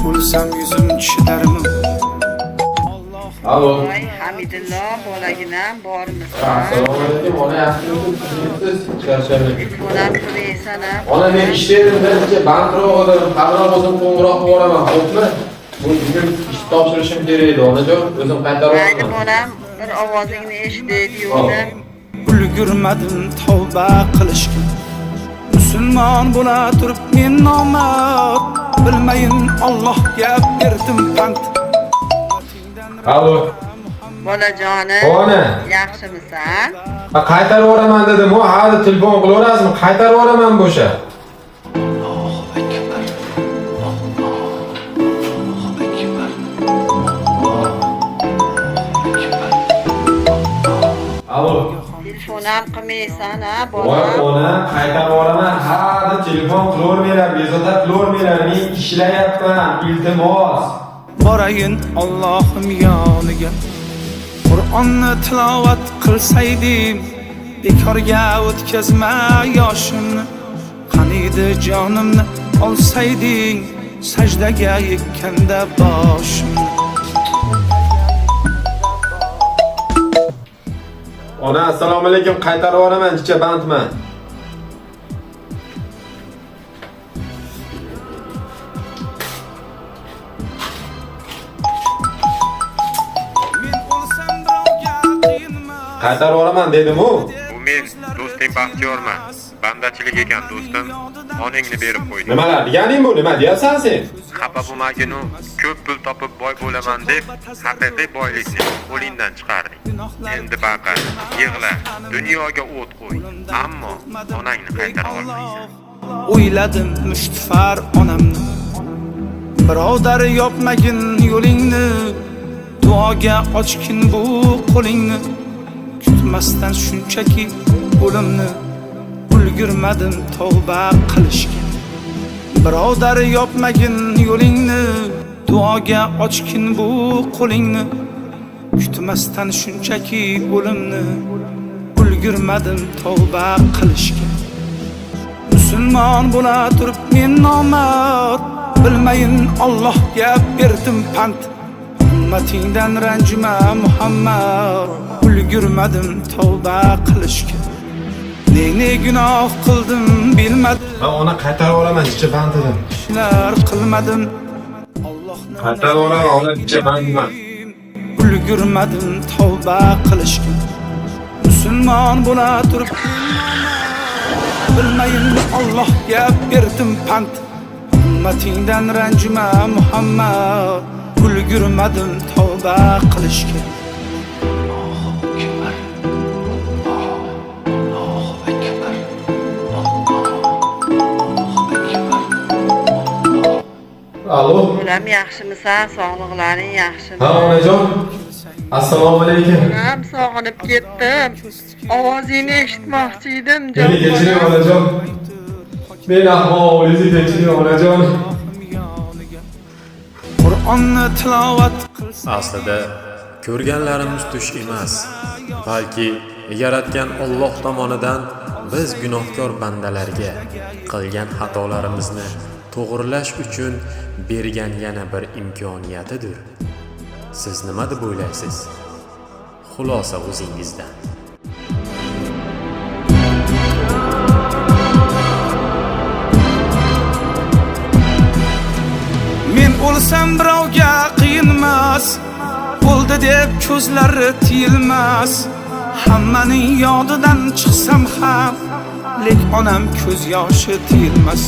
O'lsam yuzim chidarmi? Alo. Voy Hamidullo, bolaginam, bormisan? Assalomu alaykum, ona, yaxshimisiz? Charchadim. Telefonam qilmaysan a? Ona, men ishda edim, birinchi bandroq edim, qanroq o'zim qo'ng'iroq qilib yuboraman, xo'pmi? Bu bugun ish topshirishim kerak edi, onajon, o'zim qaytarib Mayli yuboraman. bolam, bir ovozingni eshitay deyuvdim. Ulgurmadim tavba qilishga. Musulmon bo'la turib men nomard, bilmayin Allohga berdim pand. Alo. Bolajonim, Ona. yaxshimisan? Ha, qaytarib yuboraman dedim, u hali telefon qilaverasizmi? Qaytarib yuboraman bo'sha. Allohu akbar. Allohu akbar. Allohu akbar. Alo. Telefonam qilmaysan a Voy bolam? ona, qaytarib yuboraman. Ha, deb telefon qilavermanglar, bezovta qilavermanglar. Men ishlayapman, iltimos. Borayin Allohim yoniga. Qur'onni tilovat qilsaydim, bekorga o'tkazma yoshimni. Qaniydi jonimni olsayding, sajdaga yiqqanda boshimni. Ona, assalomu alaykum, qaytarib yuboraman, jicha bandman. Men o'lsam birovga qiyinmas. Qaytarib yuboraman dedim-u. Bu men, do'sting Baxtiyorman. Bandachilik ekan do'stim, onangni berib qo'ydim. Nimalar deganing bu? Nima deyapsan sen? Xafa bo'lmaginu, ko'p pul topib boy bo'laman deb haqiqiy boylikni qo'lingdan chiqarding. Endi baqir, yig'la, dunyoga o't qo'y, ammo onangni qaytara olmaysan. O'yladim mushtifar onamni. Birodar, yopmagin yo'lingni, duoga ochgin bu qo'lingni. Kutmasdan shunchaki o'limni, ulgurmadim tavba qilishga. Birodar, yopmagin yo'lingni, duoga ochgin bu qo'lingni. Kutmasdan shunchaki o'limni, ulgurmadim tavba qilishga. Musulmon bo'la turib men nomard, bilmayin Allohga berdim pand. Ummatingdan ranjima Muhammad, ulgurmadim tavba qilishga. Ne ne gunoh qildim bilmadim, Ha, ona, qaytarib yuboraman, jicha band edim. ishlar qilmadim. Allohni Qaytarib yuboraman, ona, jicha bandman. Ulgurmadim tavba qilishga. Musulmon bo'la turib bilmayin Allohga berdim pand. Ummatingdan ranjima Muhammad, ulgurmadim tavba qilishga. Allohu akbar. Allohu akbar. Allohu akbar. Alo. Bolam, yaxshimisan? Sog'liqlaring yaxshimi? Ha, onajon. Assalomu alaykum. Bolam, sog'inib ketdim. Ovozingni eshitmoqchi edim, jon Meni kechiring, bolam. onajon. Men ahmoq, o'zingizni kechiring, onajon. Qur'onni tilovat qilsa Aslida ko'rganlarimiz tush emas, balki yaratgan Alloh tomonidan biz gunohkor bandalarga qilgan xatolarimizni to'g'rilash uchun bergan yana bir imkoniyatidir. Siz nima deb o'ylaysiz? Xulosa o'zingizdan. Men o'lsam birovga qiyinmas, o'ldi deb ko'zlari tiyilmas. Hammaning yodidan chiqsam ham, lek onam ko'z yoshi tiyilmas.